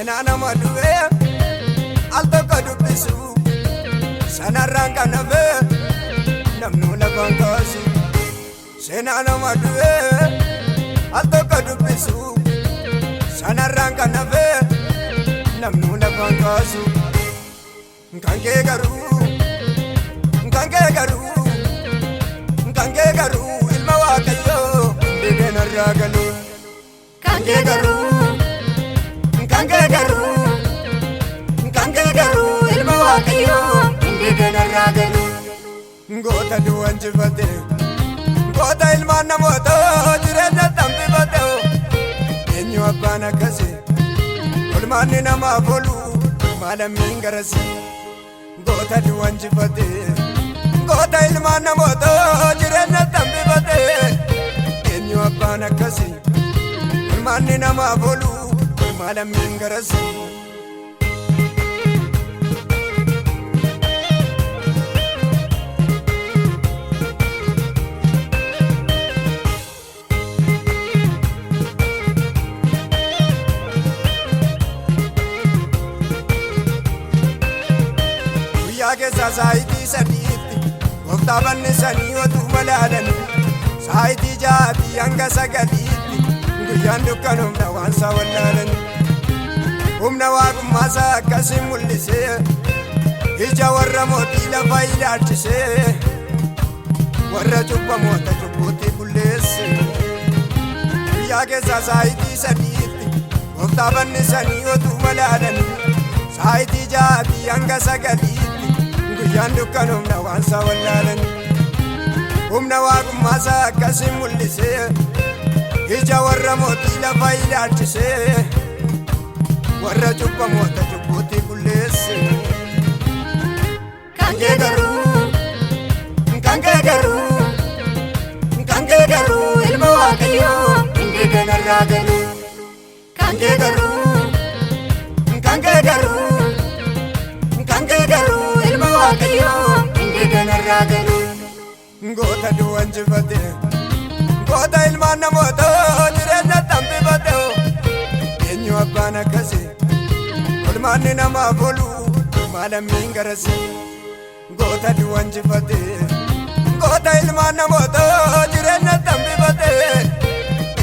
Seenaa nama du'ee al tokko dubbisu sanarraan kan hafe namnu lafaan kaasu. Seenaa nama du'ee al tokko dubbisu sanarraan kan hafe namnu lafaan kaasu. Kan kee garuu, kan kee garuu, kan kee garuu, ilma Waaqayyoo hundee narraa galu. Kan kee garuu, kan kee garuu, kan kee garuu, ilma Waaqayyoo hundee narraa galu. Goota du'a injifate, goota ilmaan namoota jireenya tambifate, eenyu abbaan akkasii? Olmaanni namaaf oolu maalammiin garasi. Goota du'a injifate, goota ilmaan namoota jireenya tambifate, eenyu abbaan akkasii? Olmaanni namaaf oolu maalammiin garasi. Guyyaa keessaa saayitii 3tti gooftaa fannisanii otuu malaalanii, saayitii 6tii hanga 9tti guyyaan dukkan humna waan isaa wallaalanii. Humna waaqummaasaa akkasii mul'isee, ija warra mootii lafa ilaalchisee, warra cubbamoota cubbuutti qulleesse. Guyyaa keessaa saayitii 3tti gooftaa fannisanii otuu malaalanii, saayitii 6tii hanga 9tti guyyaan dukkan humna waan isaa wallaalanii. Humna waaqummaasaa akkasii mul'isee, ija warra mootii lafa ilaalchisee, warra cubbamoota cubbuutti qulleesse. Kan kee garuu, kan kee garuu, kan kee garuu, ilma Waaqayyoo hundee narraa galu. Kan kee garuu, kan kee garuu, kan kee garuu, ilma Waaqayyoo hundee narraa galu. Goota du'a injifate, goota ilmaan namoota jireenya tambifate, eenyu abbaan akkasii? Olmaanni namaaf oolu maalammiin garasi. Goota du'a injifate, goota ilmaan namoota jireenya tambifate,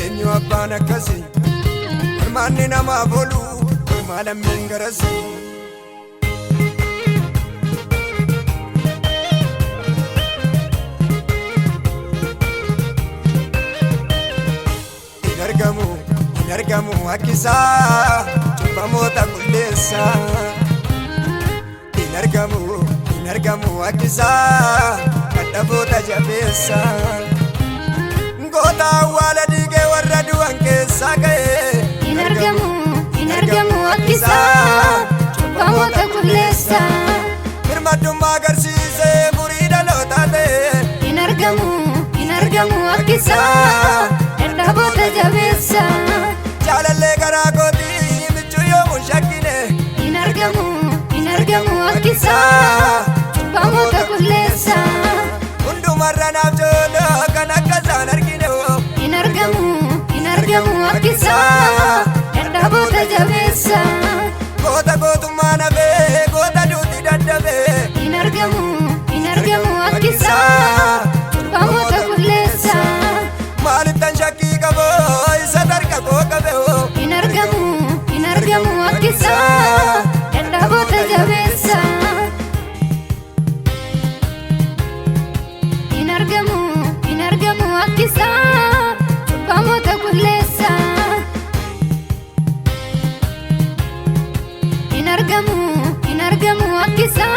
eenyu abbaan akkasii? Olmaanni namaaf oolu maalammiin garasi. Hin argamu, hin argamu akkisaa cubbamoota qulleessaa. Hin argamu, hin argamu akkisaa dadhaboota jabeessaa. Goota awwaala diigee warra du'an keessaa ka'ee. Hin argamu, hin argamu akkisaa cubbamoota qulleessaa. Birmadummaa agarsiisee furii dhalootaa ta'e. Hin argamu, hin argamu akkisaa dadhaboota jabeessaa. Jaalallee garaa kootii michuu yoomuu shakkine. Hin argamu, hin argamu akkisaa cubbamoota qulleessaa. Hundumarra naaf jooloo kan akka isaan argine. Hin argamu, hin argamu akkisaa dadhaboota jabeessaa. Goota gootummaa nafee, goota duuti dadhabee. Hin argamu, hin argamu akkisaa cubbamoota qulleessaa. Maalittan shakkii qaboo isa tarka koo qabee? Hin argamu, hin argamu akkisaa dadhaboota jabeessaa. Hin argamu, hin argamu akkisaa cubbamoota qulleessaa. Hin argamu, hin argamu akkisaa.